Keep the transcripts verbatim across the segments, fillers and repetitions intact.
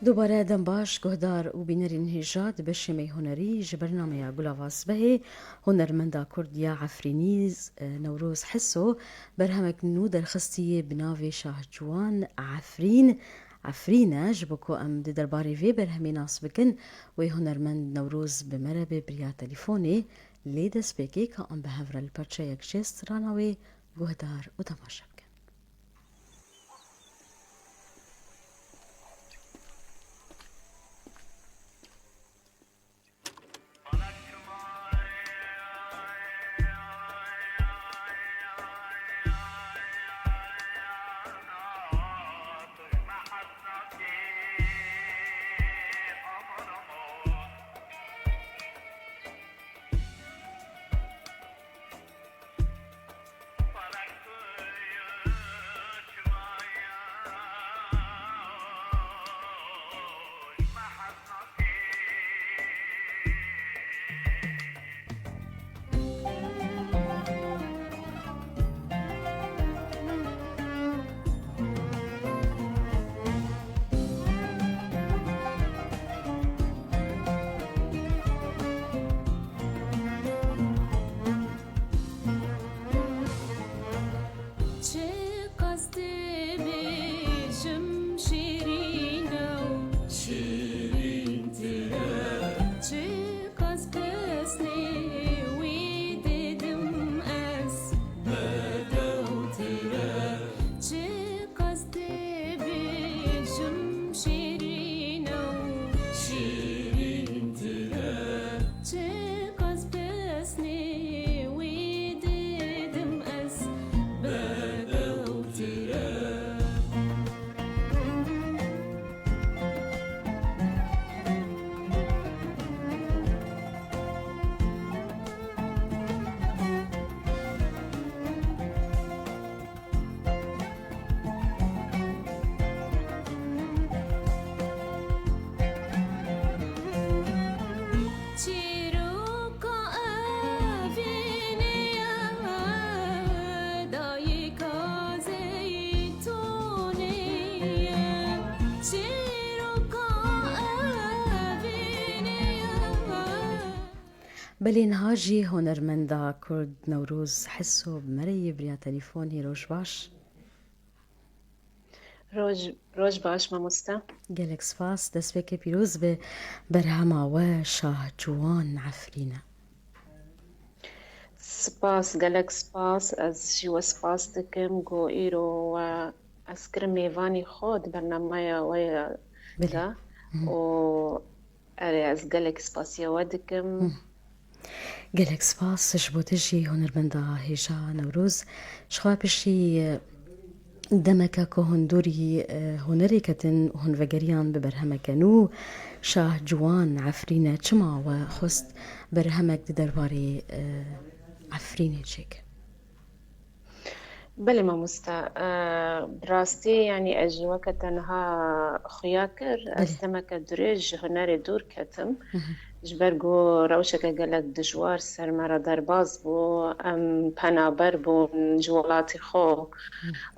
Dubare dem baş, guhdar û bînerên hêja di beşê me yê hunerî ji bernameya Gulava Sibehê, hunermenda Kurd ya Efrînî, e, Newroz Hiso, berhemek nû derxistî yê bi navê Şahciwan Efrîn, Efrîn e, ji bo ku em di derbarê vê berhemê nas bikin, wê hunermend Newroz bi me re be bi riya telefonê, lê destpêkê ka em bi hev re li parçeyek jê strana wê guhdar û temaşe bikin. Çiqas dibêjim şêrîn e, şêrîntir e. Çiqas pesnê wî didim ez, bedewtir e. Çiqas dibêjim şêrîn e, şêrîntir e. Çiqas pesnê wî didim ez, bedewtir e. Çîroka evînê ye, dayika zeytûnê ye. Çîroka evînê ye. Belê niha jî hunermenda Kurd Newroz Hiso bi me re yê bi riya telefonê. Roj baş. Roj, roj baş mamoste. Gelek spas, destpêkê pîroz be, berhema we Şah Ciwan Efrîn e. Spas, gelek spas. Ez jî we spas dikim ku îro we ez kirim mêvanî xwe di bernameya we Belê. De. Mhm. Û Erê, ez gelek spasiya we dikim. Gelek spas ji bo te jî, hunermenda hêja Newroz. Ji xwe piştî, e, demeke ku hûn dûrî, e, hunerê ketin, hûn vegeriyan bi berhemeke nû, Şah Ciwan Efrîn e. Çima we xwest berhemek di derbarê, e, Efrînê çêke? Belê mamoste, e, bi rastî, yanî ez jî weke te niha xuya kir, ez Belê. demeke dirêj ji hunerê dûr ketim. Hı hı. Ji ber ku rewşeke gelek dijwar ser me re derbas bû, em penaber bûn ji welatê xwe û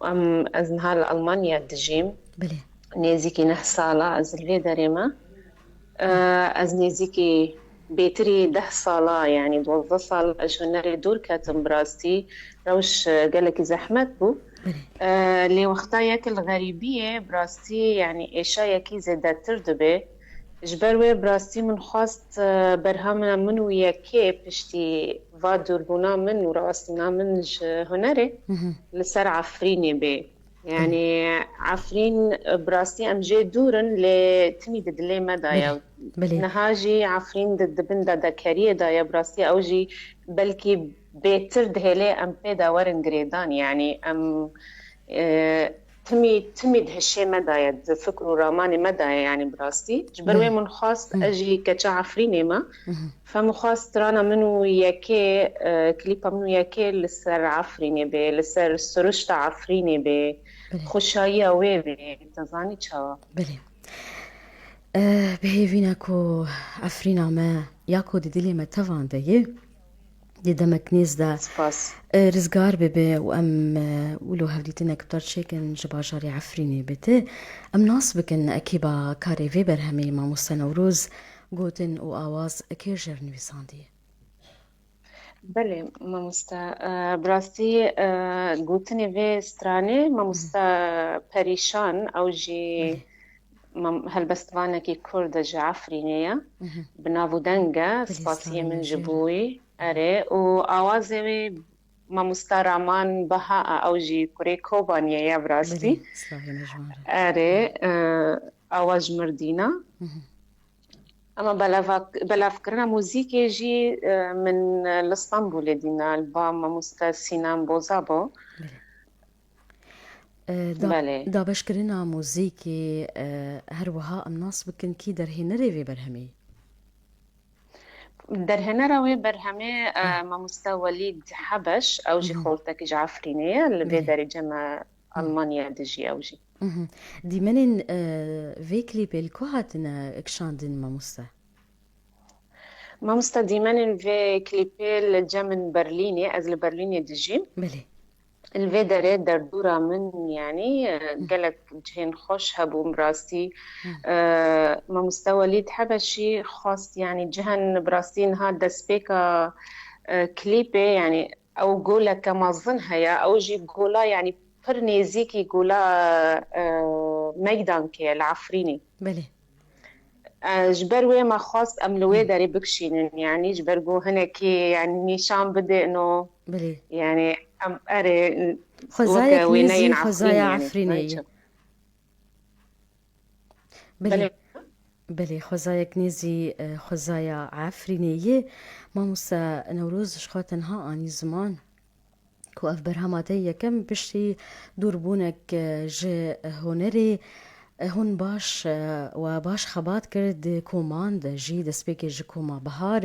Hı. em, ez niha li Almanya dijîm. Belê. Nêzîkî neh sala ez li vê derê me. E, ez nêzîkî bêtirî deh sala, yanî duwazdeh sala ez ji hunerê dûr ketim, bi rastî rewş, e, gelekî zehmet bû. Belê. E, lê wexta yek li xerîbiyê, bi rastî, yanî êşa yekî zêdetir dibe. Ji ber wê bi rastî min xwest, e, berhema min û yekê piştî va dûrbûna min û rawestina min ji hunerê Hı hı. li ser Efrînê bê. Yanî Efrîn, bi rastî em jê dûr in, lê timî di dilê me de ye. Belê, belê. Niha jî Efrîn di, di bin dadekeriyê de ye. Bi rastî ew jî belkî bêtir dihêlê em pê de werin girêdan. Yanî em, e, timî, timî di hişê me de ye, di fikr û ramanê me de ye, yanî bi rastî. Ji ber wê Belê. min xwest Hı. ez jî keça Efrînê me. Mhm. Fem xwest strana min û yekê, e, klîpa min û yekê li ser Efrînê bê, li ser siruşta Efrînê bê, Belê. xweşayiya wê bê, te zanî çawa? Belê. E, bi hêvî ne ku Efrîna me ya ku di dilê me tevan de ye, Di demek nêz de Spas. e, rizgar bibe û em e, wilo hevdîtinek bi te çêkin ji bajarê Efrînê bi te. Em nas bikin ekîba karê vê berhemê Mamoste Newroz gotin û awaz kê jê re nivîsandiye? Belê, mamoste. E, bi rastî, e, gotinê vê stranê mamoste Perîşan, ew jî Belê. mam-, helbestvanekî Kurd e ji Efrînê ye. Mhm. Bi nav û deng e, Belê, spasiyê stranê min ji jê re. bo wî. Erê, û awazê wî mamoste Raman Baha e, ew jî kurê Kobaniyê ye bi rastî. Belê, slavê me ji wan re. Erê, e, awa ji Mirdîna. Mhm. Ama belava-, belavkirina muzîkê jî, e, min, e, li Stenbolê dîna, li ba mamoste Sînan Bozabo. Belê. E, da, Belê. dabeşkirina muzîkê, e, her wiha em nas bikin kî derhênerê vê berhemê? Derhênera wê berhemê, e, mamoste Welîd Hebeş, ew jî Mhm. xortekî ji Efrînê ye, li vê Belê. derê cem e Almanya dijî ew jî. Mhm. Dîmenên e, vê klîpê li ku hatine kişandin mamoste? Mamoste, dîmenên vê klîpê li cem in Berlînê, ez li Berlînê dijîm. Belê. Li vê derê derdora min, yanî, e, gelek cihên xweş hebûn, bi rastî. E, mamoste Welîd Hebeşî xwest, yanî, cihên, bi rastî, niha destpêka, e, klîpê, yanî, ew goleke mezin heye, ew jî gola, yanî, pir nêzîkî gola, e, Meydankê ye li Efrînê. Belê. E, ji ber wê me xwest em li wê derê bikişînin, yanî ji ber ku hinekî, yanî nîşan bidê ino, Belê. yanî em erê Xwezayek weke wêneyên nêzî Efrîn, xwezaya yanî Efrînê ye. nayçe. Belê. Belê. Belê, xwezayek nêzî e, xwezaya Efrînê ye. Mamoste Newroz ji xwe tenha anî ziman ku ev berhema te yekem piştî dûrbûnek e, ji hunerê. E, hûn baş e, we baş xebat kir di koman de jî, destpêkê ji koma Bihar,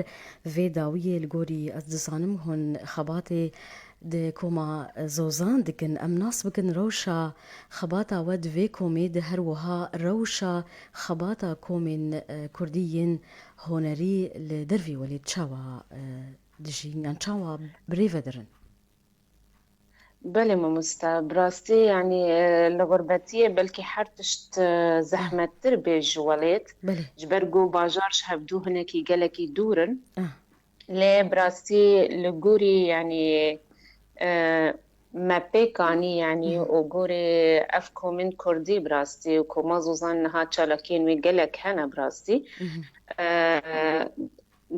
vê dawiyê li gorî ez dizanim hûn xebatê di koma Zozan dikin. Em nas bikin rewşa xebata we di vê komê de, her wiha rewşa xebata komên e, kurdî yên hunerî li dervî welêt çawa e, dijîn, yan çawa bi rê ve dirin? Belê mamoste, bi rastî, yanî, e, li xurbetiyê belkî her tişt, e, zehmettir bê ji welêt. Belê. Ji ber ku bajar ji hevdû hinekî gelekî dûr in. Ah. Lê bi rastî li gorî, yanî, e, me pêk anî, yanî, û gorî ev komên kurdî bi rastî û koma Zozan niha çalakiyên wî gelek hene bi rastî. E,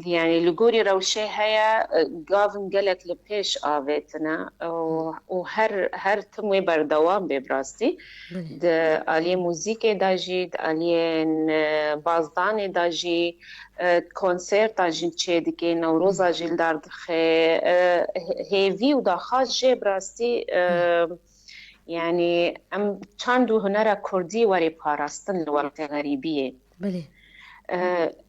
yanî li gorî rewşê heye, e, gavin gelek li pêş avêtine û, û her, her tim wê berdewam bê bi rastî. Belê. Di aliyê muzîkê de jî, di aliyên, e, bazdanê de jî, e, konserta jî çê dike, Newroza jî li dar dixe, e, hê-, hêvî û daxwaz jê bi rastî, e, yanî em çand û hunera kurdî were parastin li welatê xerîbiyê. Belê. E,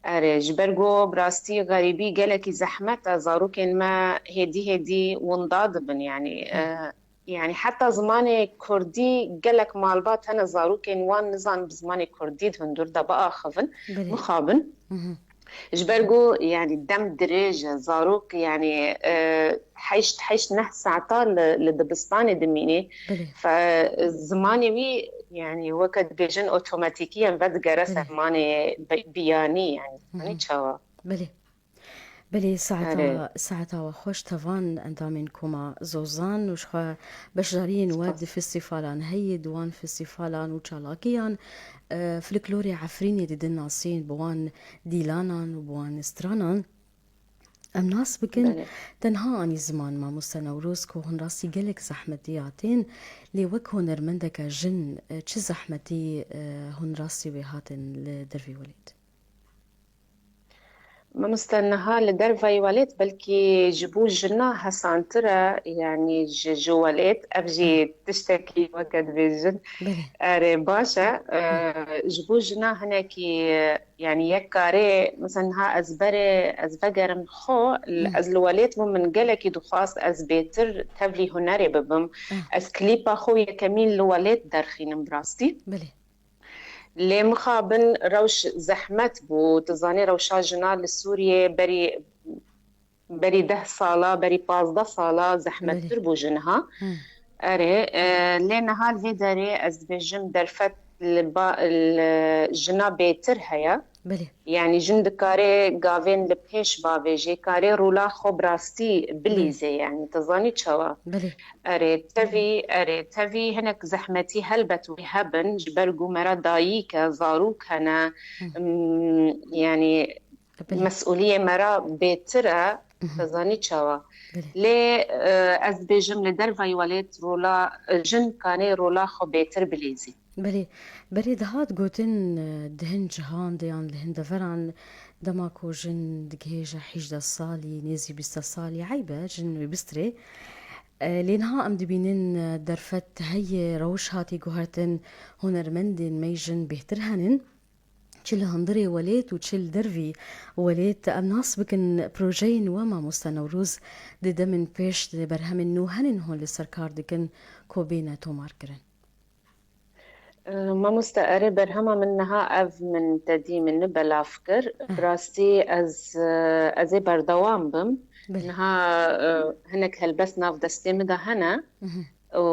erê, ji ber ku bi rastî xerîbî gelekî zehmet e, zarokên me hêdî hêdî winda dibin, yanî, e, yanî heta zimanê kurdî gelek malbat hene, zarokên wan nizanin bi zimanê kurdî di hundir de biaxivin, Belê. mixabin. Mhm. Ji ber ku, yanî, dem dirêj e, zarok, yanî, e, heşt, heşt neh saeta li, li dibistanê dimîne. Belê. Fe, zimanê wî, yanî, weke dibêjin otomatîkî em vedigere Belê. sermanê bi-, biyanî, yanî. Yanî çawa? Belê. Belê, saeta, Erê. saeta we xweş tevan endamên koma Zozan û ji xwe beşdariyên we Spas. Di festîfalan heye, di wan festîfalan û çalakiyan, e, folklorê Efrînê didin nasîn bi wan dîlanan û bi wan stranan. Em nas bikin, Belê. Tenha anî ziman mamoste Newroz ku hûn rastî gelek zehmetî hatên, lê wek hunermendeke jin, e, çi zehmetî, e, hûn rastî wê hatin li dervî welêt? Mamoste, niha li dervayî welêt belkî ji bo jina hesantir e, yanî ji, ji welêt, ev jî tiştekî weke dibêjin. Belê. Erê, baş e. E, ji bo jina hinekî, yanî yek karê, mesela niha ez berê, ez vegerim xwe, l-, ez li welêt bûm, min gelekî dixwast ez bêtir tevlî hunerê bibim. Ez klîpa xwe yekemîn li welêt derxînim bi rastî. Belê. Lê mixabin rewş zehmet bû. Tu zanî rewşa jina li Sûriyê berî berî deh sala, berî pazdeh sala zehmettir bû ji niha. Erê, e, lê niha li vê derê ez dibêjim derfet li ba-, li jina bêtir heye. Belê. Yanî jin dikare gavên li pêş bavêjê, kare rola xwe bi rastî bilîzê, yanî tu zanî çawa? Belê. Erê, tevî, erê, tevî hinek zehmetî helbet wê hebin, ji ber ku me re dayîk e, zarok hene, Hı. m, yanî Belê. Mesûliyê me re bêtir e, Hı hı. Te zanî çawa? Belê. Lê, e, ez dibêjim li dervayî welêt rola, e, jin kane rola xwe bêtir bilîzî. Belê, berê dihat gotin, e, di hin cihan de yan li hin deveran dema ku jin digihêje hîjdeh salî, nêzî bîst salî, eyb e, jin wê bistirê. E, lê niha em dibînin, e, derfet heye, rewş hatî guhertin, hunermendên me jin bêhtir henin. Çi li hundirê welêt û çi li dervî welêt, em nas bikin projeyên we, mamoste Newroz, di demên pêş di berhemên nû henin hûn li ser kar dikin ku bêne tomarkirin? E, mamoste, erê, berhema min niha ev min te dî min belav kir. Eh. Bi rastî ez, e, ez ê berdewam bim. Belê. Niha, e, hinek helbest nav destê min de hene. Mhm. Û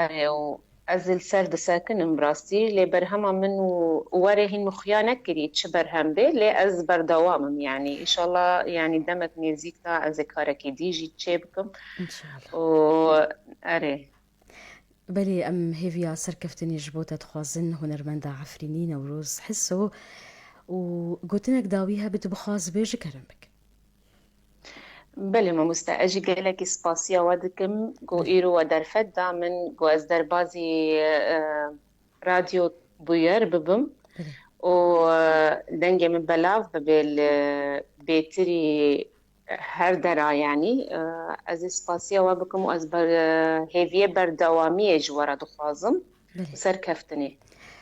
erê, û ez li ser disekinim bi rastî, lê berhema min û werê hîn min xuya nekirî çi berhem bê, lê ez berdewam im, yanî, înşallah, yanî, demek nêzîk de ez ê karekî dî jî çê bikim. Înşallah. Û erê. Belê, em hêviya serkeftinê ji bo te dixwazin, hunermenda Efrînî Newroz Hiso, û gotinek dawî hebe tu bixwaz bêje, kerem bik. Belê mamoste, ez jî gelekî spasiya we dikim ku Belê. Îro we derfet da min ku ez derbazî, e, radyo bûyer bibim Belê. Û, e, dengê min belav bibe li bêtirî her dera, yanî, e, ez ê spasiya we bikim û ez ber-, e, hêviyê berdewamiyê ji we re dixwazim. Belê. Serkeftinê.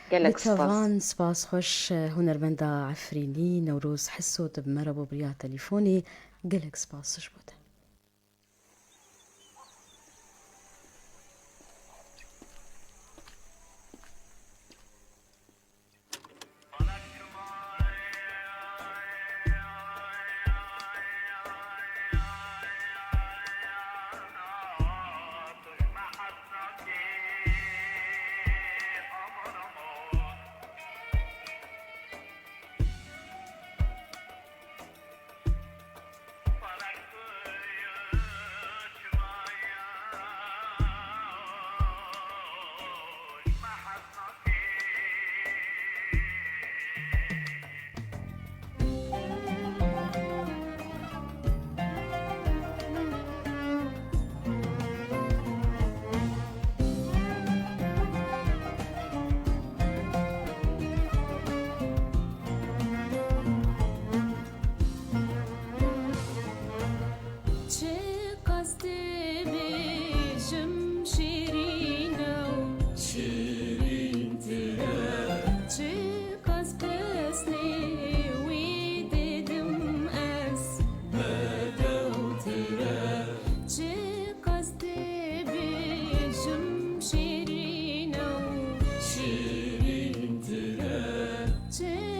Gelek spas. Bi tevan spas xweş, hunermenda Efrînî Newroz Hiso, tu bi me re bû bi riya telîfonê. Gelek spas ji bo te. Çiqas dibêjim şêrîn e û şêrîntir e. Çiqas pesnê wî didim ez bedewtir e. Çiqas dibêjim şêrîn e û şêrîntir e. Çi